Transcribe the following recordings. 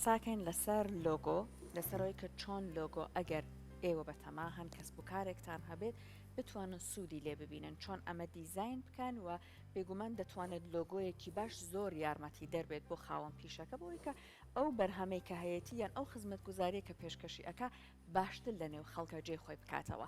قساکەین لەسەر لۆگۆ، لەسەر ئەوەی کە چۆن لۆگۆ ئەگەر ئێوە بەتەماهن کەسب و کارێکتان هەبێت بتوانن سوودی لێ ببینن، چۆن ئەمە دیزاین بکەن و بێگومان دەتوانێت لۆگۆیەکی باش زۆر یارمەتیدەر بێت بۆ خاوەن پیشەکە بۆ ئەوەی کە ئەو بەرهەمەی کە هەیەتی یان ئەو خزمەتگوزاریە کە پێشکەشی ئەکا باشتر لە نێو خەڵکە جێی خۆی بکاتەوە.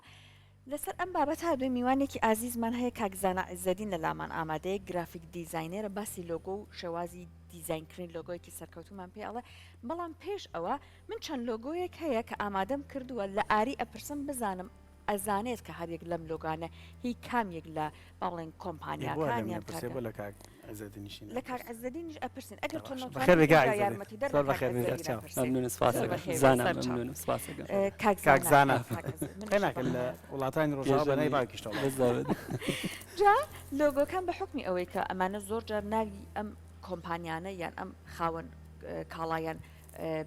لەسەر ئەم بابەتە دوێ میوانێکی ئازیزمان هەیە کاک زانا عیزەدین لە لامان ئامادەیە گرافیک designer ە باسی لۆگۆ و شێوازی دیزاینکردنی لۆگۆیەکی سەرکەوتوومان پێ ئەڵێ بەڵام پێش ئەوە من چەند لۆگۆیەک هەیە کە ئامادەم کردووە لە ئاری ئەپرسم بزانم ئەزانێت کە هەر یەک لەم لۆگانە هی کام یەک لە با بڵێین کۆمپانیاکان یان تاکە بۆ لە کاک عزەدینیشی لە کاک عزەدینیش ئەپرسین ئەگەر تۆ بەخێر نەتوانی بێ کاک ئینجا عزەدین یارمەتیدەر زۆر بە کاک بەخێر بێ عزەدین سەرچاو ئەپرسین ممنونم زۆر سپاسەکەم بەخێر بێ زانا سەرچاو ممنونم سپاسەکەم کاک کاک زانا زانا کاک عزەدین منیش قەیناکە بەڵێ لە وڵاتانی ڕۆژاوا بە ناوی پێشەنگی باوکیشتەوە بەڵێ بالضبط جا لۆگۆکان بە حوکمی ئەوەی کە ئەمانە زۆر جار ناوی ئەم کۆمپانیانە یان ئەم خاوەن کاڵا یان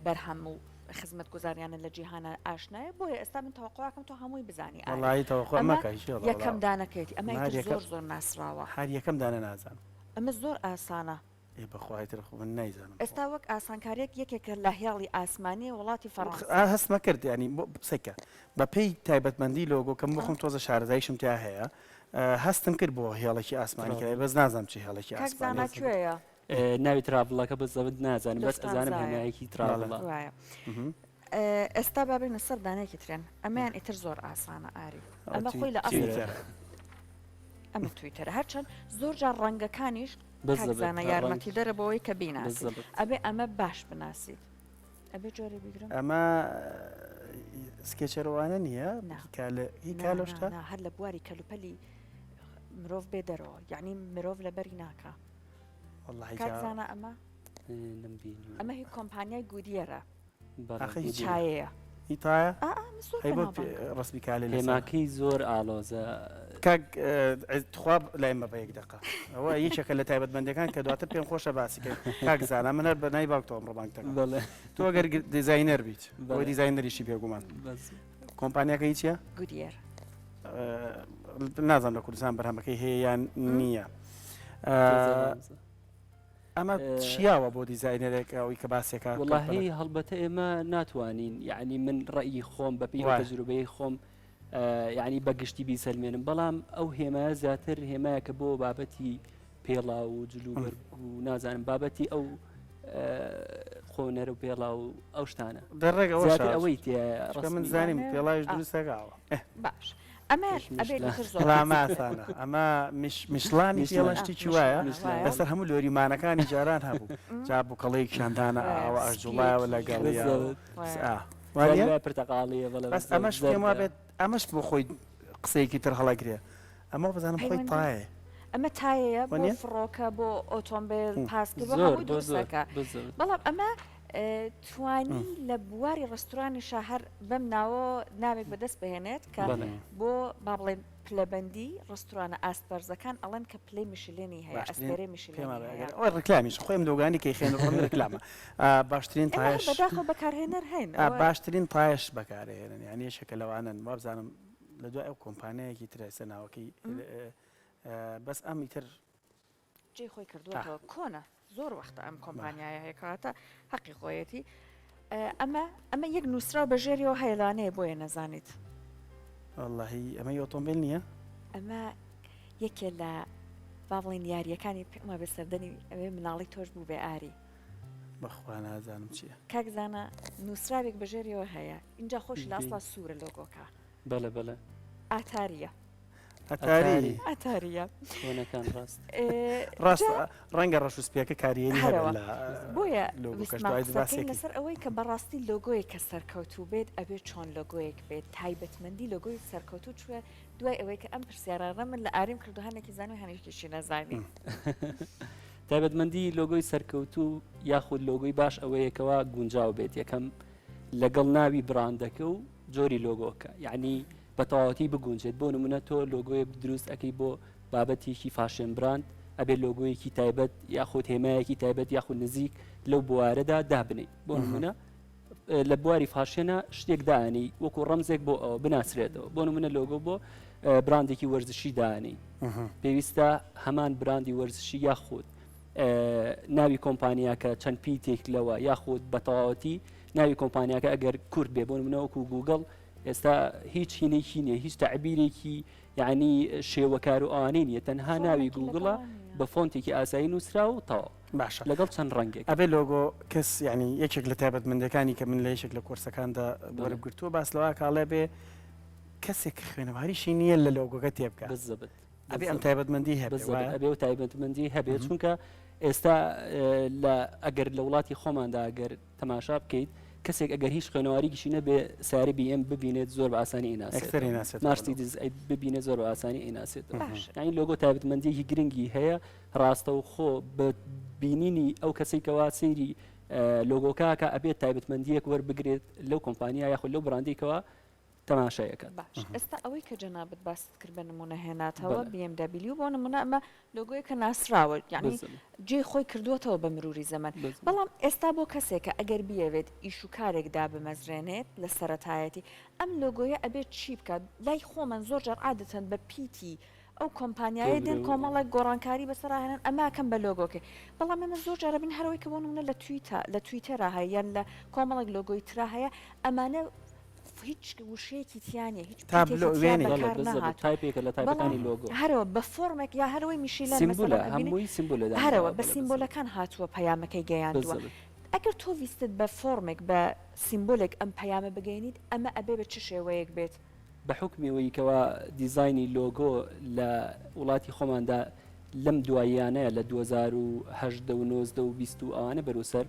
بەرهەم و خزمەتگوزاریانە لە جیهانا ئاشنایە بۆیە ئێستا من تەوەقوعەکەم تۆ هەمووی بزانی ئاری وەڵایی تەوەقوع ئەمە مەکە هیچ وەڵا یەکەم دانەکەیەتی ئەمە هەر ئیتر یەکەم زۆر زۆر ناسراوە هەر یەکەم دانە نازانم ئەمە زۆر ئاسانە ئێ بەخوا ئیتر خۆ من نایزانم خۆ ئێستا وەک ئاسانکاریەک یەکێکە لە هێڵی ئاسمانی وڵاتی فەڕەنسا. هەستمە کرد یانی بۆ سەیکە بە پێی تایبەتمەندی لۆگۆ کە من بۆ خۆم تۆزە شارەزاییشم تیا هەیە هەستم کرد بۆ هێڵێکی ئاسمانی کرای بەس نازانم چ هێڵێکی کاک زانا ئاسمانیە. کوێیە؟ ناوی travel ەکە بە زەبت نازانم بەس ئەزانم لوفتانزایە. هێمایەکی travel ە. وایە. ئێستا با بێینە سەر دانەیەکی ترێن ئەمەیان ئیتر زۆر ئاسانە ئاری ئەمە خۆی لە ئەسڵ ئەمە تویتەرە هەرچەند زۆر جار ڕەنگەکانیش کاک زانا یارمەتیدەرە بۆ ئەوەی کە بیناسیت ئەبێ ئەمە باش بناسیت ئەبێ جۆرێ بیگرم ئەمە سکێچەرەوانە نییە هی کالۆشتە هەر لە بواری کەلوپەلی مرۆڤ بێ دەرەوە یعنی مرۆڤ لەبەری ناکا وەڵاهی کاک جا زانا ئەمە نەمبینیوە. ئەمە هی کۆمپانیای گودیەرە بەڵێ ئاخە هی گودیەر. چییە؟ چایەیە هی تایە؟ ئا ئا من زۆر ئەی بۆ بەناوبانگە. ڕەسمی کالێ لەسەرە؟ هێماکەی زۆر ئاڵۆزە. کاک عز تخوا لای مەبە یەک دەقە ئەوە یەکێکە لە تایبەتمەندیەکان کە دواتر پێم خۆشە باسی کەین کاک زانا من هەر بە ناوی باوکتەوە ئەمڕۆ بانگت دەکەم بەڵێ تۆ ئەگەر دیزاینەر بیت بۆ بەڵێ. دیزاینەریشی بێگومان بەس کۆمپانیاکە هی چییە؟ گودیەر. نازانم لە کوردستان بەرهەمەکەی هەیە یان نییە. ئەمە شیاوە بۆ دیزاینەرێک ئەوەی کە باسێکە وڵی هەڵبەتە ئێمە ناتوانین یعنی من ڕێی خۆم بە پێی تەجروبەی خۆم یعنی بە گشتی بیسەلمێنم بەڵام ئەو هێمایە زیاتر هێمایەکە بۆ بابەتی پێڵاو و جلوبەرگ و نازانم بابەتی ئەو خۆنەر و پێڵا و ئەو شتانە دەڕێک ئەوەی من زانیم پێڵاویش دروستەکەەوە باش ئەمە ئەبێت زۆر ئاسانە ئەمە میشلانی پێڵە شتێکی وایە لەسەر هەموو لۆریمانەکانی جاران هەبوو جا بووکەڵەیەکیان دانا ئاوە ئەژوڵایەوە لەگەڵ پرتەقاڵیە بەس ئەمەش پێم وابێت ئەمەش بۆ خۆی قسەیەکی تر هەڵەگرێ ئەمە بزانم خۆی تایە. ئەمە تایەیە بۆ فڕۆکە بۆ ئۆتۆمبێل پاسکیل بۆ هەمووی دروستەکە بەڵام ئەمە توانی لە بواری ڕێستورانیشا هەر بەم ناوە ناوێک بەدەست بهێنێت کە بۆ با بڵێن پلەبەندی ڕێستورانە ئاست بەرزەکان ئەڵێن کە پلەی میشلێنی هەیە ئەستێرەی میشلێنی هەیە. ئەوە ڕیکلامیش خۆی لۆگانی کەی خێن ڕۆن ڕیکلامە باشترین تایەش بەداخەوە بەکارهێنەر هەین باشترین تایەش بەکارهێنن یانی یەکێکە لەوانەن وابزانم لە دوای ئەو کۆمپانیایەکی ترە ئێستا ناوەکەی بەس ئەم ئیتر جێی خۆی کردووەتەوە کۆنە زۆر وەختە ئەم کۆمپانیایە هەیە کەواتە حەقی خۆیەتی ئەمە ئەمە یەک نووسراو بە ژێریەوە هەیە لەوانەیە بۆیە نەزانیت واللهی ئەمە ئۆتۆمبیل نییە ئەمە یەکێ لە با بڵێن یاریەکانی پێم وابێ سەردەنی ئەوێ مناڵی تۆش بوو بێ ئاری بەخوا نازانم چییە کاک زانا نووسراوێک بە ژێریەوە هەیە ئینجا خۆشی لە ئەسڵا سوورە لۆگۆکە. بەڵێ بەڵێ. ئاتاریە. ئەتاری. ئەتاریە. کۆنەکان ڕاست. ڕاست ڕەنگە ڕەش و سپیەکە کاریگەری هەبێت لە بۆیە لۆگۆکەش ویستمان دوای قسە بکەین باسێکی. لەسەر ئەوەی کە بەڕاستی لۆگۆیەک کە سەرکەوتوو بێت ئەبێ چۆن لۆگۆیەک بێت تایبەتمەندی لۆگۆی سەرکەوتوو چیە دوای ئەوەی کە ئەم پرسیارانە من لە ئاریم کرد و هەنێکی زانی و هەنێکیشی نەزانی. تایبەتمەندی لۆگۆی سەرکەوتوو یاخود لۆگۆی باش ئەوەیە کەوا گونجاو بێت یەکەم لەگەڵ ناوی بڕاندەکە و جۆری لۆگۆکە یعنی بە تەواوەتی بگونجێت بۆ نمونە تۆ لۆگۆیەک دروست ئەەکەی بۆ بابەتێکی fashion brand ئەبێ لۆگۆیەکی تایبەت یاخود هێمایەکی تایبەت یاخود نزیک لەو بوارەدا دابنیت بۆ نمونە لە بواری fashion ە شتێک دانی وەکو ڕەمزێک بۆ ئەوە بناسرێتەوە بۆ نمونە لۆگۆ بۆ براندێکی وەرزشی دانی پێویستە هەمان براندی وەرزشی یاخود. ناوی کۆمپانیاکە چەند پیتێک لەوە یاخود بە تەواوەتی ناوی کۆمپانیاکە ئەگەر کورت بێ بۆ نمونە وەکو گوگڵ ئێستا هیچ هینێکی نییە هیچ تەعبیرێکی یعنی شێوەکار و ئەوانەی نییە تەنها ناوی گوگڵە بە فۆنتێکی ئاسایی نووسرا و تەواو باشە لەگەڵ چەند ڕەنگێک. ئەبێ لۆگۆ کەس یعنی یەکێک لە تایبەتمەندەکانی کە من لە یەکێک لە کۆرسەکاندا وەرم گرتووە باس لەوە کاڵێ بێ کەسێک کە خوێنەواریشی نییە لە لۆگۆکە تێبگا بالضبط ئەبێ ئەم تایبەتمەندی هەبێ بالضبط ئەبێ و تایبەتمەندی هەبێت چونکە ئێستا لە ئەگەر لە وڵاتی خۆماندا ئەگەر تەماشا بکەیت کەسێک ئەگەر هیچ خوێنەواریکیشی نەبێ سیارە بی ئێم ببینێت زۆر بە ئاسانی ئیناسێت مارسیدس ئەی ببینێت زۆر بە ئاسانی ئیناسێت یعنی لۆگۆ تایبەتمەندیەکی گرنگی هەیە ڕاستەوخۆ بە بینینی ئەو کەسێک کەوا سەیری لۆگۆکەکە ئەبێت تایبەتمەندیەک وەربگرێت لەو کۆمپانیا یاخود لەو بڕاندێکەوە تەماشای ئەکات. باش ئێستا ئەوەی کە جەنابت باست کرد بە نمونە هێناتەوە BMW بۆ نمونە ئەمە لۆگۆیەکە ناسراوە یعنی جێی خۆی کردووەتەوە بە مروری زەمەن بەڵام ئێستا بۆ کەسێکە ئەگەر بیەوێت ئیش و کارێک دابمەزرێنێت لە سەرەتایەتی ئەم لۆگۆیە ئەبێت چی بکات لای خۆمان زۆر جار عادەتەن بە پیتی ئەو کۆمپانیایە دێن کۆمەڵێک گۆڕانکاری بەسەرا هێنن ئەمە ئەکەن بە لۆگۆکەی بەڵام ئێمە زۆر جار ئەبین هەرەوەی کە بۆ نمونە لە تویتە لە تویتەرا هەیە یان لە کۆمەڵێک لۆگۆی ترا هەیە ئەمانە هیچ وشەیەکی تیا نیە هیچ تابلۆ پیتێکی تیا وێنەی بەڵێ بەکار بالضبط نەهاتووە تایپێکە لە بەڵام تایپەکانی لۆگۆ هەرەوە بە فۆرمێک یا هەرەوەی میشیلەن سیمبولە مەسەلەن ئەبینی هەمووی سیمبولە هەرەوە دانراوە بە بەڵێ بالضبط سیمبولەکان هاتووە پەیامەکەی گەیاندووە بالضبط ئەگەر تۆ ویستت بە فۆرمێک بە سیمبولێک ئەم پەیامە بگەیەنیت ئەمە ئەبێ بە چ شێوەیەک بێت؟ بە حوکمی ئەوەی کەوا دیزاینی لۆگۆ لە وڵاتی خۆماندا لەم دواییانەیە لە 2018 و 19 و 20 و ئەوانە بەرەو سەر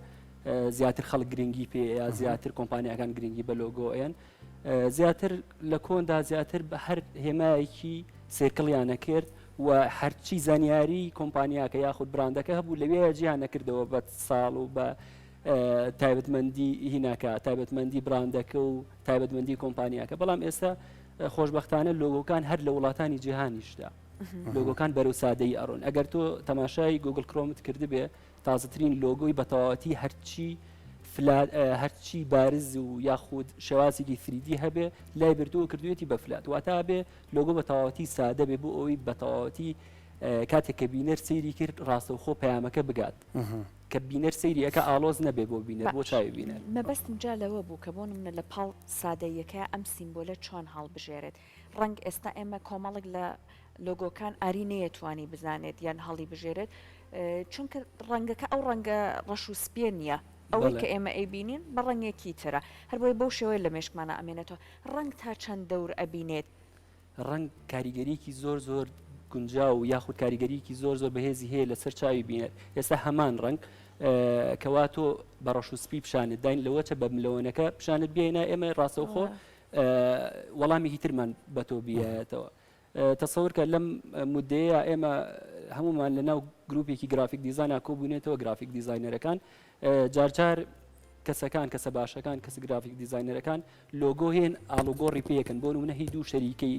زیاتر خەڵک گرنگی پێ یا زیاتر کۆمپانیاکان گرنگی بە لۆگۆ ئەیەن زیاتر لە کۆندا زیاتر بە هەر هێمایەکی circle یان نەکرد و هەرچی زانیاری کۆمپانیاکە یاخود براندەکە هەبوو لەوێ جیان نەکردەوە بە ساڵ و بە تایبەتمەندی هیناکە تایبەتمەندی براندەکە و تایبەتمەندی کۆمپانیاکە بەڵام ئێستا خۆشببختانە لۆگۆکان هەر لە وڵاتانی جیهانیشدا لۆگۆکان بەرەو سادەی ئەڕۆن ئەگەر تۆ تەماشای گوگل کرۆمت کردبێ تازەترین لۆگۆی بەتەواوەتی هەرچی هەرچی بارز و یاخود شێوازێکی 3D هەبێ لای بردووە کردوێتی بە flat واتا بێ لۆگۆ بە تەواوەتی سادە بێ بۆ ئەوەی بە تەواوەتی کاتێک کە بینەر سەیری کرد ڕاستەوخۆ پەیامەکە بگات کە بینەر سەیری ئەکا ئاڵۆز نەبێ بۆ بینەر بۆ چاوی بینەر. مەبەستم جا لەوە بوو کە بۆ نمونە لە پاڵ سادەییەکەیا ئەم سیمبۆلە چۆن هەڵبژێرێت ڕەنگ ئێستا ئێمە کۆمەڵێک لە لۆگۆکان ئاری نەیەتوانی بزانێت یان هەڵیبژێرێت چونکە ڕەنگەکە ئەو ڕەنگە ڕەش و سپیە نییە ئەوەی کە ئێمە ئەیبینین بە ڕەنگێکی ترە هەر بۆیە بەو شێوەیە لە مێشکمانا ئەمێنێتەوە ڕەنگ تا چەند دەور ئەبینێت؟ ڕەنگ کاریگەریەکی زۆر زۆر گونجاو و یاخود کاریگەریەکی زۆر زۆر بەهێزی هەیە لەسەر چاوی بینەر ئێستا هەمان ڕەنگ کەوا تۆ بە ڕەش و سپی پیشانت داین لەوەچە بە ملەوەنەکە پیشانت بێنە ئێمە ڕاستەوخۆ وەڵامێکی ترمان بە تۆ بیایەتەوە تەسەور کە لەم مدەیە ئێمە هەمومان لە ناو گروپێکی graphic design ا کۆبوونێتەوە graphic designer ەکان جارجار کەسەکان کەسە باشەکان کەس graphic designer ەکان لۆگۆ هێن ئاڵوگۆڕی پێکەن بۆ نمونە هی دوو شەریکەی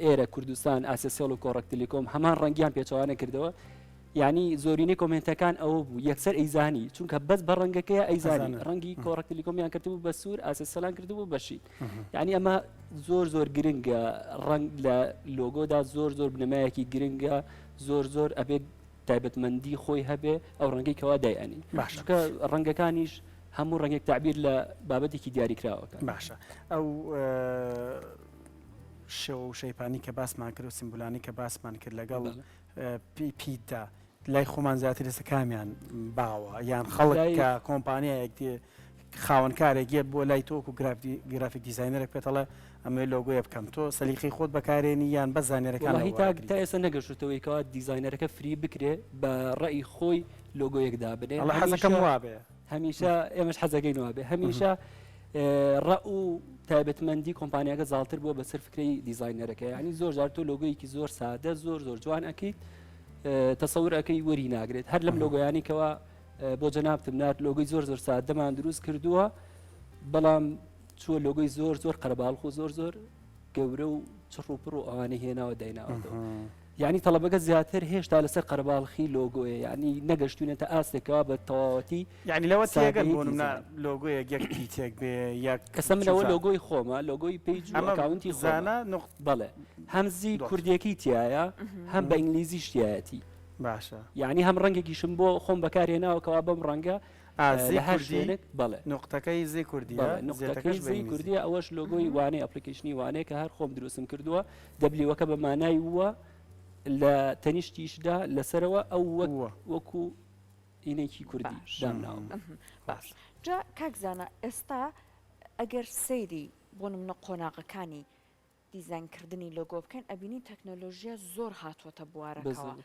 ئێرە کوردستان ئاسیاسێڵ و کۆڕەک تەلەکۆم هەمان ڕەنگیان پێچەوانە کردەوە یعنی زۆرینەی کۆمێنتەکان ئەوە بوو یەکسەر ئەیزانی چونکە بەس بە ڕەنگەکەی ئەیزانی ڕەنگی کۆڕەک تەلەکۆمیان کردبوو بە سوور ئاسیاسێڵیان کردبوو بە شین یعنی ئەمە زۆر زۆر گرنگە ڕەنگ لە لۆگۆدا زۆر زۆر بنەمایەکی گرنگە زۆر زۆر ئەبێت تایبەتمەندی خۆی هەبێ ئەو ڕەنگەی کەوا دایئەنی باشە چونکە ڕەنگەکانیش هەموو ڕەنگێک تەعبیر لە بابەتێکی دیاریکراوەکە. باشە ئەو شێوە و shape انی کە باسمان کرد و سیمبولانی کە باسمان کرد لەگەڵ پیتدا لای خۆمان زیاتر ئێستا کامیان باوە یان خەڵک کە کۆمپانیایەک دێ خاوەنکارێک یە بۆ لای تۆ وەکو graphic designer ێک پێت ئەڵێ ئەمەوێ لۆگۆیە بکەم تۆ سەلیقەی خۆت بەکارێنی یان بەس زانیارەکان وەڵاهی تا تا ئێستا نەگەشتووەی کەوا designer ەکە فری بکرێ بە ڕەئی خۆی لۆگۆیەک دابنێ ئەڵێ حەزەکەم وابێ هەمیشە ئێمەش حەزەکەین وابێ هەمیشە ڕەئ و تایبەتمەندی کۆمپانیاکە زاڵتر بووە بەسەر فکرەی designer ەکە یعنی زۆر جار تۆ لۆگۆیەکی زۆر سادە زۆر زۆر جوان ئەکەیت تەسەور ئەەکەی وەری ناگرێت هەر لەم لۆگۆیانی کەوا بۆ جەنابتم نارد لۆگۆی زۆر زۆر سادەمان دروست کردووە بەڵام چووە لۆگۆی زۆر زۆر قەرەباڵخ و زۆر زۆر گەورە و چڕ و پڕ و ئەوانەی هێناوە دایناوەتەوە یعنی تەڵەبەکە زیاتر هێشتا لەسەر قەرەباڵخی لۆگۆیە یعنی نەگەشتونەتە ئاستێکەوە بە تەواوەتی یعنی لەوە تێگەن بۆ نمونە لۆگۆیەک یەک پیتێک بێ یەک کەسە منەوە لۆگۆی خۆمە لۆگۆی page و account ی زانە بەڵێ هەمزی کوردیەکەی تایە هەم بە ئینگلیزیش تایەتی. باشە. یانی هەم ڕەنگێکیشم بۆ خۆم بەکارهێناوە کەوا بەم ڕەنگە ئا زی لە هەر کوردی شوێنێک بەڵێ. نوقتەکەی زی کوردیە بەڵێ نوقتەکەی زێتەکەش بە زی ئینگلیزی. کوردیە ئەوەش لۆگۆی وانەی application ی وانەیە کە هەر خۆم دروستم کردووە W ەکە بە مانای ووە لە تەنیشتیشدا لەسەرەوە ئەو وەک ووە. وەکو ئینێکی کوردی باش. دامناوە. باش جا کاک زانا ئێستا ئەگەر سەیری بۆ نمونە قۆناغەکانی دیزاین کردنی لۆگۆ بکەین ئەبینین تەکنۆلۆژیا زۆر هاتووەتە بوارەکەوە بالضبط.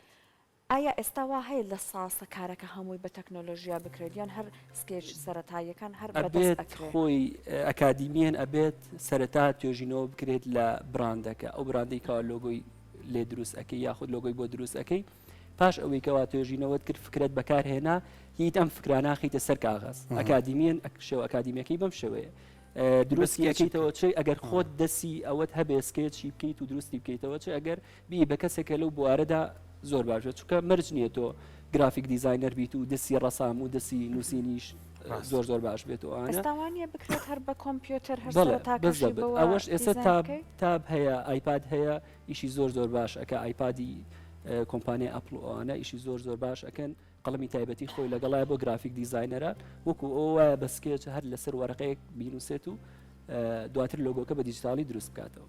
ئایا ئێستا وا هەیە لە ساسە کارەکە هەمووی بە تەکنۆلۆژیا بکرێت یان هەر sketch سەرەتاییەکان هەر بە دەست ئەبێت ئەکرێ؟ خۆی ئەکادیمیەن ئەبێت سەرەتا توێژینەوە بکرێت لە براندەکە ئەو براندەی کەوا لۆگۆی لێ دروست ئەکەی یاخود لۆگۆی بۆ دروست ئەکەی پاش ئەوەی کەوا توێژینەوەت کرد فکرەت بەکار هێنا هیت ئەم فکرانە خیتە سەر کاغەز ئەکادیمیەن شێوە ئەکادیمیەکەی بەم شێوەیە دروستی ئەکەیتەوە چ ئەگەر خۆت دەسی ئەوەت هەبێ sketch ی بکەیت و دروستی بکەیتەوە چ ئەگەر بی بە کەسێک کە لەو بوارەدا زۆر باشە چونکە مەرج نییە تۆ graphic designer بیت و دەسی ڕەسام و دەسی نووسینیش زۆر زۆر باش بێت و ئەوانە. ئێستا وانییە بکرێت هەر بە کۆمپیوتەر هەر بەڵێ سەرەتاکەشی بالضبط بەوە ئەوەش ئێستا دیزاین tab بکەی؟ tab هەیە iPad هەیە ئیشی زۆر زۆر باش ئەکا iPad ی کۆمپانیای ئەپڵ و ئەوانە ئیشی زۆر زۆر باش ئەکەن قەڵەمی تایبەتی خۆی لەگەڵایە بۆ graphic designer ە وەکو ئەو وایە بە sketch هەر لەسەر وەرەقەیەک بینوسێت و دواتر لۆگۆکە بە دیجیتاڵی دروست بکاتەوە.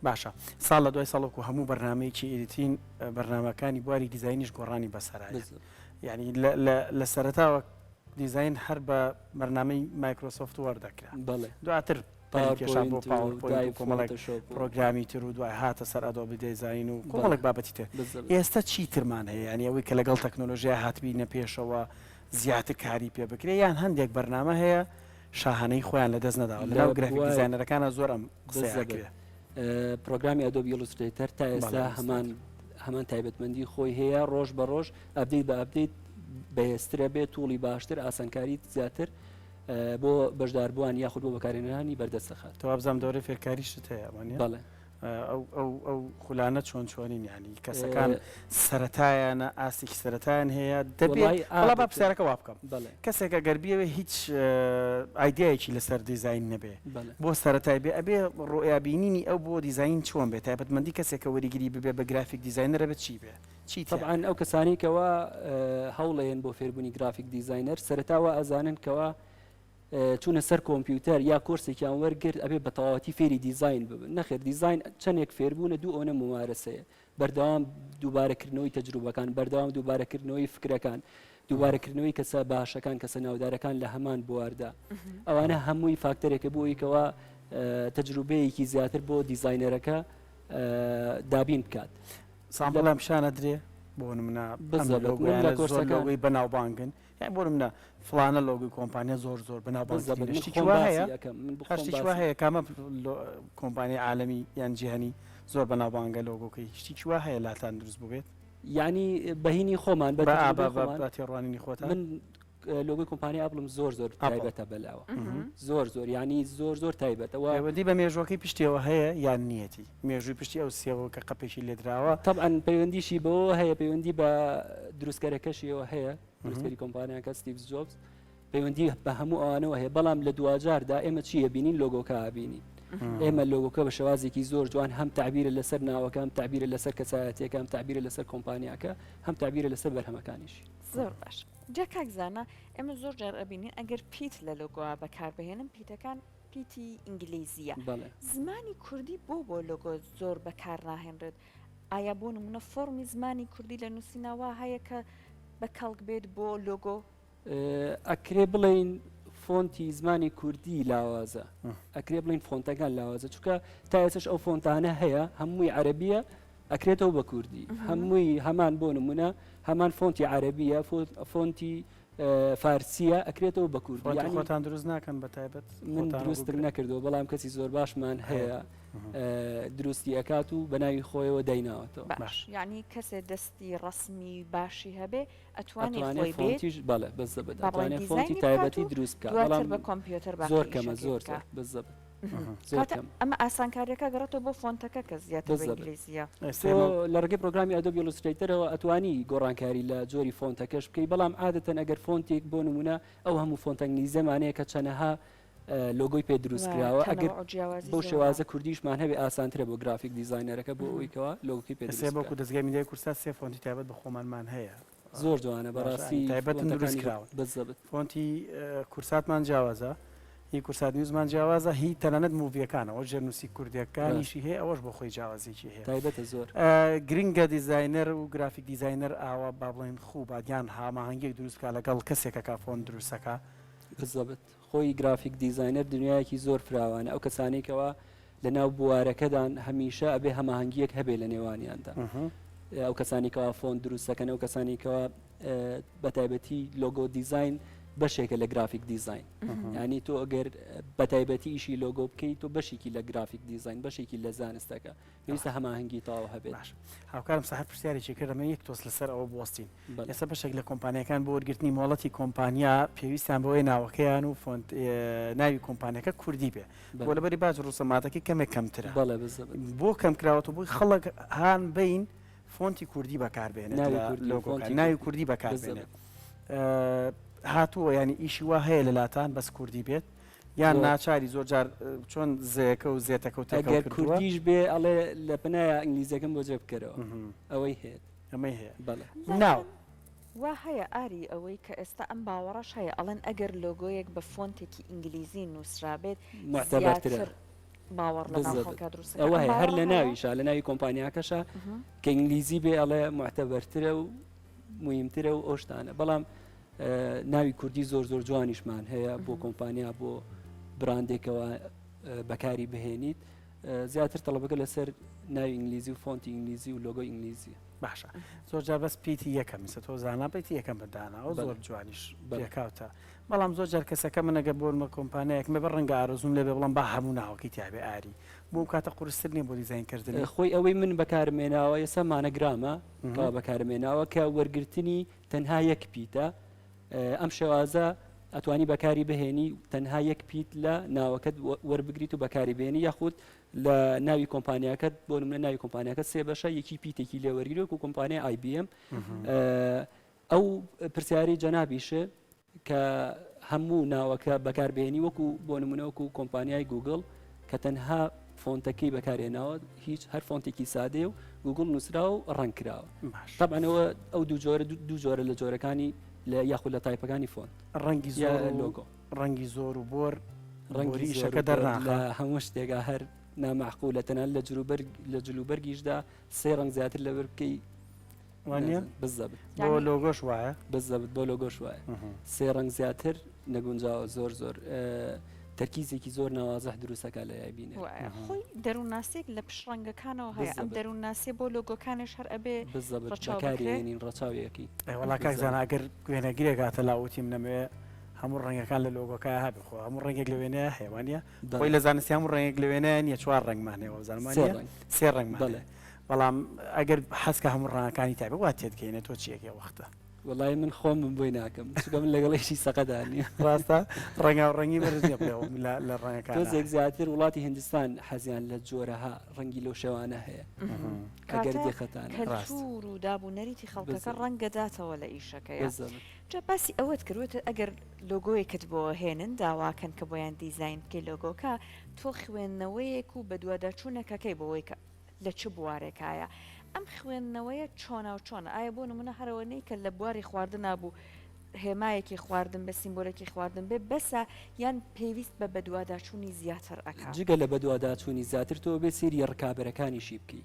باشە ساڵ لە دوای ساڵ وەکو هەموو بەرنامەیەکی editing بەرنامەکانی بواری دیزاینیش گۆڕانی بەسەرایە یعنی لە سەرەتاوە دیزاین هەر بە بەرنامەی Microsoft Word دەکرا دواتر پەلکێشا بۆ PowerPoint و کۆمەڵێک پرۆگرامی تر و دوای هاتە سەر Adobe Design و کۆمەڵێک بابەتی تر. ئێستا چی ترمان هەیە؟ یانی ئەوەی کە لەگەڵ تەکنۆلۆژیا هاتبینە پێشەوە زیاتر کاری پێ بکرێ یان هەندێک بەرنامە هەیە شاهانەی خۆیان لەدەست نەداوە؟ لەناو graphic designer ەکانا زۆر ئەم قسەیە ئەکرێ. پرۆگرامی Adobe Illustrator تا ئێستا هەمان هەمان تایبەتمەندی خۆی هەیە ڕۆژ بە ڕۆژ update بە update بەهێزترە بێت tool ی باشتر ئاسانکاریت زیاتر بۆ بەشداربووان یاخود بۆ بەکارهێنەرانی بەردەست دەخات. تۆ وابزانم دەورەی فێرکاریشت هەیە وانیە؟ بەڵێ. ئەو ئەو ئەو خولانە چۆن چۆنین یانی کەسەکان سەرەتایانە ئاستێکی سەرەتایان هەیە دەبێ وەڵای وەڵا با عادەتەن پرسیارەکە وا بکەم بەڵێ. کەسێک ئەگەر بیەوێ هیچ ئایدیایەکی لەسەر دیزاین نەبێ بەڵێ. بۆ سەرەتای بێ ئەبێ ڕوئیا بینینی ئەو بۆ دیزاین چۆن بێ تایبەتمەندی کەسێک کە وەریگری ببێ بە graphic designer ئەبێ چی بێ؟ چی تیا تەبعەن ئەو کەسانەی کەوا هەوڵەیەن بۆ فێربوونی graphic designer سەرەتا وا ئەزانن کەوا چوونە سەر کۆمپیوتەر یا کۆرسێکیان وەرگرت ئەبێ بە تەواوەتی فێری دیزاین ببن نەخێر دیزاین چەندێک فێربوونە دوو ئەوەنە مومارەسەیە بەردەوام دووبارەکردنەوەی تەجروبەکان بەردەوام دووبارەکردنەوەی فکرەکان دووبارەکردنەوەی کەسە باشەکان کەسە ناودارەکان لە هەمان بواردا ئەوانە هەمووی فاکتەرێکە بۆ ئەوەی کەوا تەجروبەیەکی زیاتر بۆ دیزاینەرەکە دابین بکات. sample م پیشان ئەدرێ بۆ نمونە ئەم لۆگۆیانە زۆر لۆگۆی بەناوبانگن یان بۆ نمونە فڵانە لۆگۆی کۆمپانیا زۆر زۆر بەناوبانگترینە شتێکی وا هەیە هەر شتێکی وا هەیە کامە کۆمپانیای عالەمی یان جیهانی زۆر بەناوبانگە لۆگۆکەی شتێکی وا هەیە لاتان دروست بووبێت یعنی بەهینی خۆمان بە بە تێڕوانینی خۆتان من لۆگۆی کۆمپانیای ئەپڵم زۆر زۆر تایبەتە بەلاوە زۆر زۆر ینی زۆر زۆر تایبەتەوە پەیوەندی بە مێژوەکەی پشتیەوە هەیە یان نیەتی مێژووی پشتی ئەو سێوە کە قەپێکی لێدراوە طبعا پەیوەندیشی بەوە هەیە پەیوەندی بە دروستکەرەکەشیەوە هەیە دروستکەری کۆمپانیاکە ستیڤ جۆبس پەیوەندی بە هەموو ئەوانەوە هەیە بەڵام لە دواجاردا ئێمە چییە بینین لۆگۆکە بینین ئێمە لۆگۆکە بە شێوازێکی زۆر جوان هەم تعبیرە لەسەر ناوەکە هەم تعبیرە لەسەر کەسایەتەکە هەم تعبیرە لەسەر کۆمپانیاکە هەم تعبیرە لەسەر بەرهەمەکانیشی زۆر باش جا کاک زانا ئێمە زۆر جار ئەبینین ئەگەر پیت لە لۆگۆا بەکاربهێنن پیتەکان پیتی ئینگلیزیە بەڵێ. زمانی کوردی بۆ بۆ لۆگۆ زۆر بەکار ناهێنرێت ئایا بۆ نمونە فۆڕمی زمانی کوردی لە نووسینا وا هەیە کە بە کەڵک بێت بۆ لۆگۆ؟ ئەکرێ بڵێین فۆنتی زمانی کوردی لاوازە ئەکرێ بڵین فۆنتەکان لاوازە چونکە تا ئێستش ئەو فۆنتانە هەیە هەمووی عەرەبیە ئەکرێتەوە بە کوردی هەمووی هەمان بۆ نمونە هەمان فۆنتی عەرەبیە فۆنتی فارسیە ئەکرێتەوە بە کوردی یانی خۆتان دروست ناکەن بە تایبەت من دروستم نەکردەوە بەڵام کەسی زۆر باشمان هەیە دروستی ئەکات و بە ناوی خۆیەوە دایناوەتەوە باش یعنی کەسێ دەستی ڕسمی باشی هەبێ ئەتوانێ خۆی فۆنتیش بەڵێ بەزەبت ئەتوانێ فۆنتی تایبەتی دروست بکات بەڵام بە کۆمپیوتەر زۆر کەمە زۆر زۆر بەزەبت ئەمە ئاسانکاریەکە گەڕێتەوە بۆ فۆنتەکە کە زیاتر بە ئینگلیزیە. لە ڕێگەی پرۆگرامی Adobe Illustrator ەوە ئەتوانی گۆڕانکاری لە جۆری فۆنتەکەش بکەی بەڵام عادەتەن ئەگەر فۆنتێک بۆ نمونە ئەو هەموو فۆنتە ئینگلیزیەمانەیە کە چەنەها لۆگۆی پێ دروست کراوە ئەگەر بەو شێوازە کوردیشمان هەبێ ئاسانترە بۆ graphic designer ەکە بۆ ئەوەی کەوا لۆگۆکەی پێ دروست بکات. وەکو دەزگای میدیای کوردسات سێ فۆنتی تایبەت بە خۆمانمان هەیە. زۆر جوانە بەڕاستی تایبەتن دروست کراون. بالضبط. فۆنتی کوردساتمان جیاوازە، هی کوردسات نیوزمان جیاوازە، هی تەنانەت موڤیەکانەوە ژێرنووسی کوردیەکانیشی هەیە ئەوەش بۆ خۆی جیاوازیەکی هەیە. تایبەتە زۆر. گرنگە دیزاینەر و graphic designer ئاوا با بڵێین خوو بات یان هاماهەنگیەک دروست بکات لەگەڵ کەسێکە کە فۆنت دروستەکا. بالضبط. خۆی graphic designer دنیایەکی زۆر فراوانە ئەو کەسانەی کەوا لە ناو بوارەکەدان هەمیشە ئەبێ هەماهەنگیەک هەبێ لە نێوانیاندا ئەو کەسانی کەوا فۆنت دروست دەکەن ئەو کەسانی کەوا بەتایبەتی logo design بەشێکە لە graphic design ینی تۆ ئەگەر بەتایبەتی ئیشی لۆگۆ بکەیت تۆ بەشێکی لە graphic design بەشێکی لە زانستەکە پێویستە هەماهەنگی تەواو هەبێت. باش هاوکارم سەحەر پرسیارێکی کرد ئەمە یەک تۆز لەسەر ئەوە بوەستین ئێستا بەشێک لە کۆمپانیاکان بۆ وەرگرتنی مۆڵەتی کۆمپانیا پێویستیان بەوەیە ناوەکەیان و فۆنت ناوی کۆمپانیەکە کوردی بێ بۆ لەبەری باج ڕوسەماتەکەی کەمێک کەمترە بۆ کەم کراوەتەوە بۆی خەڵک هان بین فۆنتی کوردی بەکاربێنێت لۆگۆکان ناوی کوردی بەکاربێنێت هاتووە ینی ئیشی وا هەیە لەلاتان بەس کوردی بێت یان ناچاری زۆر جار چۆن زێیەکە و زێتەکە و تێکەڵ ئەگەر کردووە. کوردیش بێ ئەڵێ لە پەنایا ئینگلیزیەکەم بۆ جێ بکەرەوە ئەوەی هەیە. ئەمەی هەیە. بەڵێ. ناو. وا هەیە ئاری ئەوەی کە ئێستا ئەم باوەڕەش هەیە ئەڵێن ئەگەر لۆگۆیەک بە فۆنتێکی ئینگلیزی نووسرابێت موعتەبەرترە. زیاتر باوەڕ لەناو بالضبط. خەڵکا دروست دەکات. ئەوە ئەم هەیە هەر باوەڕە لە هەیە؟ ناویشا لە ناوی کۆمپانیاکەشا کە ئینگلیزی بێ ئەڵێ موعتەبەرترە و موهیمترە و ئەو شتانە بەڵام ناوی کوردی زۆر زۆر جوانیشمان هەیە بۆ کۆمپانیا بۆ براندێکەوە بەکاری بهێنیت زیاتر تەڵەبەکە لەسەر ناوی ئینگلیزی و فۆنتی ئینگلیزی و لۆگۆی ئینگلیزی باشە زۆر جار بەس پیتی یەکەم ئیسە تۆ زانا پیتی یەکەم بەدانا ئەو زۆر جوانیش پێکاوتە بەڵام زۆر جار کەسەکە من ئەگەر بۆنمە کۆمپانیایەکم بێ ڕەنگە ئارەزووم لێ بێ بڵێم با هەموو ناوەکەی تیا بێ ئاری بۆ ئەو کاتە قورستر نییە بۆ دیزاینکردنی؟ خۆی ئەوەی من بەکارم هێناوە ئێستا مانەگرامە کەوا بەکارم هێناوە کە وەرگرتنی تەنها یەک پیتە ئەم شێوازە ئەتوانی بەکاری بهێنی تەنها یەک پیت لە ناوەکەت وەربگریت و بەکاری بێنی یاخود لە ناوی کۆمپانیاکەت بۆ نمونە ناوی کۆمپانیاکە سێ بەشە یەکی پیتێکی لێ وەرگری وەکو کۆمپانیای IBM ئەو پرسیاری جەنابیشێ کە هەموو ناوەکە بەکاربهێنی وەکو بۆ نمونە وەکو کۆمپانیای گوگڵ کە تەنها فۆنتەکەی بەکارهێناوە هیچ هەر فۆنتێکی سادەیە و گوگڵ نووسرا و ڕەنگ کراوە تەبعەن ئەوە ئەو دوو جۆرە دوو جۆرە لە جۆرەکانی لە یاخود لە تایپەکانی فۆنت ڕەنگی زۆر لۆگۆ ڕەنگی زۆر و بۆر ڕەنگی ئیشەکە دەرناخا لە هەموو شتێکا هەر نامەعقولە تەنانەت لە جلوبەرگ لە جلوبەرگیشدا سێ ڕەنگ زیاتر لەبەر بکەی وانە بالضبط بۆ لۆگۆش وایە بالضبط بۆ لۆگۆش وایە سێ ڕەنگ زیاتر نەگونجاوە زۆر زۆر تەرکیزێکی زۆر ناوازح دروستەکە لە یای بینێ خۆی دەروونناسێک لە پشت ڕەنگەکانەوە هەیە ئەم دەروونناسێ بۆ لۆگۆکانش هەر ئەبێ بالضبط بەکارێنین ڕەچاویەکی وەڵا کاک زانا ئەگەر وێنەگرێک هاتە لاوتی منەمەوێ هەموو ڕەنگەکان لە لۆگۆکە هەبێ خۆ هەموو ڕەنگێک لە وێنەیە هەیە وانە خۆی لە زانستی هەموو ڕەنگێک لە وێنەیە نییە چوار ڕەنگمان هەیە وەزانمان سێ ڕەنگمان بەڵام ئەگەر حەزکە هەموو ڕەنگەکانی تایبەت وا تێدگەینێ تۆ چیەکەی وەختە. وەڵای من خۆم من بۆی ناکەم چونکە من لەگەڵ ئیشی سەقەدا نیم. ڕاستە ڕەنگاو ڕەنگی مەرج نییە بڵێ لە لە ڕەنگەکانا. تۆزێک زیاتر وڵاتی هیندستان حەزیان لە جۆرەها ڕەنگی لەو شێوانە هەیە ئەگەر کاتە دیقەتانە. ڕاست. کەلتوور و داب و نەریتی خەڵکەکە بالضبط. ڕەنگە داتەوە لە ئیشەکەیا. بالضبط. جا باسی ئەوەت کرد وتت ئەگەر لۆگۆیەکت بۆ هێنن داواکەن کە بۆیان دیزاین بکەی لۆگۆکە تۆ خوێندنەوەیەک و بەدواداچوونێک ئەکەی بۆ ئەوەی کە لە چ بوارێکایە؟ ئەم خوێندنەوەیە چۆناوچۆنە؟ ئایا بۆ نموونە هەر ئەوە نەی کە لە بواری خواردنا بوو هێمایەکی خواردن بێ سیمبۆلێکی خواردن بێ بەسە یان پێویست بە بەدواداچوونی زیاتر ئەکا؟ جگە لە بەدواداچوونی زیاتر تۆ ئەبێ سەیری ڕکابەرەکانیشی بکەی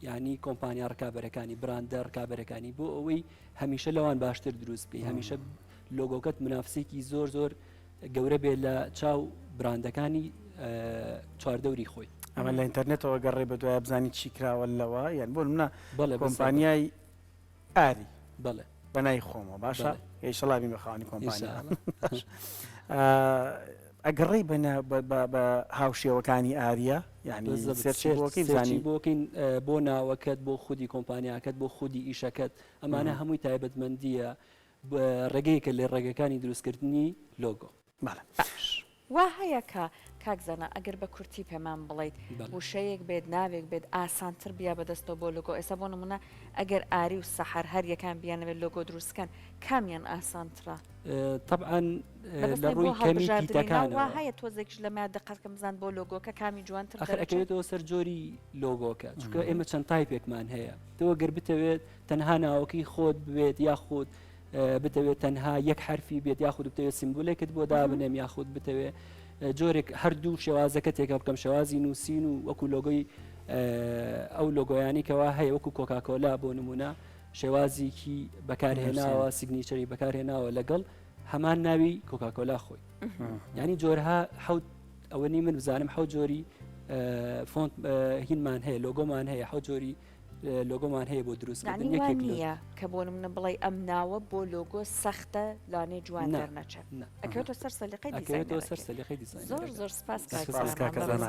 یانی کۆمپانیا ڕکابەرەکانی براندە ڕکابەرەکانی بۆ ئەوەی هەمیشە لەوان باشتر دروست بکەی هەمیشە لۆگۆکەت منافسێکی زۆر زۆر گەورە بێت لە چاو براندەکانی چواردەوری خۆی. ئەمە لە ئینتەرنێتەوە گەڕێ بە دوای بزانی چی کراوە لەوە یان بۆ منە کۆمپانیای ئاری بەڵێ بەنای خۆمەوە باشە ئیشەڵا بین بە خاوەنی کۆمپانیا ئەگەڕێی بە هاوشێوەکانی ئاریە یعنی search ی بۆکەی بزانی بۆکەین بۆ ناوەکەت بۆ خودی کۆمپانیاکەت بۆ خودی ئیشەکەت ئەمانە هەمووی تایبەتمەندیە ڕێگەیەکە لە ڕێگەکانی دروستکردنی لۆگۆ. بەڵێ. باش وا هەیە کە. کاک زانا ئەگەر بە کورتی پێمان بڵیت وشەیەک بێت ناوێک بێت ئاسانتر بیا بەدەستەوە بۆ لۆگۆ ئێستا بۆ نمونە ئەگەر ئاری و سەحەر هەر یەکان بیانەوێت لۆگۆ دروست کەن کامیان ئاسانترە؟ تەبعەن لە ڕووی کەمی پیتەکانەوە هەیە تۆزێکیش لەمە دقەت کەم بزان بۆ لۆگۆکە کامی جوانتر ئەخر ئەکەوێتەوە سەر جۆری لۆگۆکە چونکە ئێمە چەند type ێکمان هەیە تۆ گەر بتەوێت تەنها ناوەکەی خۆت بوێت یاخود بتەوێت تەنها یەک حرفی بێت یاخود بتەوێت سیمبولێکت بۆ دابنێم یاخود بتەوێت جۆرێک هەردوو شێوازەکە تێکەڵ بکەم شێوازی نووسین و وەکو لۆگۆی ئەو لۆگۆیانی کەوا هەیە وەکو کۆکاکۆلا بۆ نمونە شێوازێکی بەکارهێناوە signature ی بەکارهێناوە لەگەڵ هەمان ناوی کۆکاکۆلا خۆی ینی جۆرها حوت ئەوە نی من بزانم حەوت جۆری font هینمان هەیە لۆگۆمان هەیە حەوت جۆری لۆگۆمان هەیە بۆ دروستکردن یەکێک نییە کە بۆ منە بڵێ ئەم ناوە بۆ لۆگۆ سەختە لانێ جوان دەرنەچێت ئەکەوێتە سەر سەلیقەی ئەکەوێتەوە سەر سەلیقەی دیزاین زۆر زۆر سپاس سپاس کاکە زانا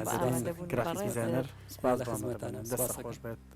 graphic designer سپاس بۆ ئامادەبوون دەست خۆش بێت.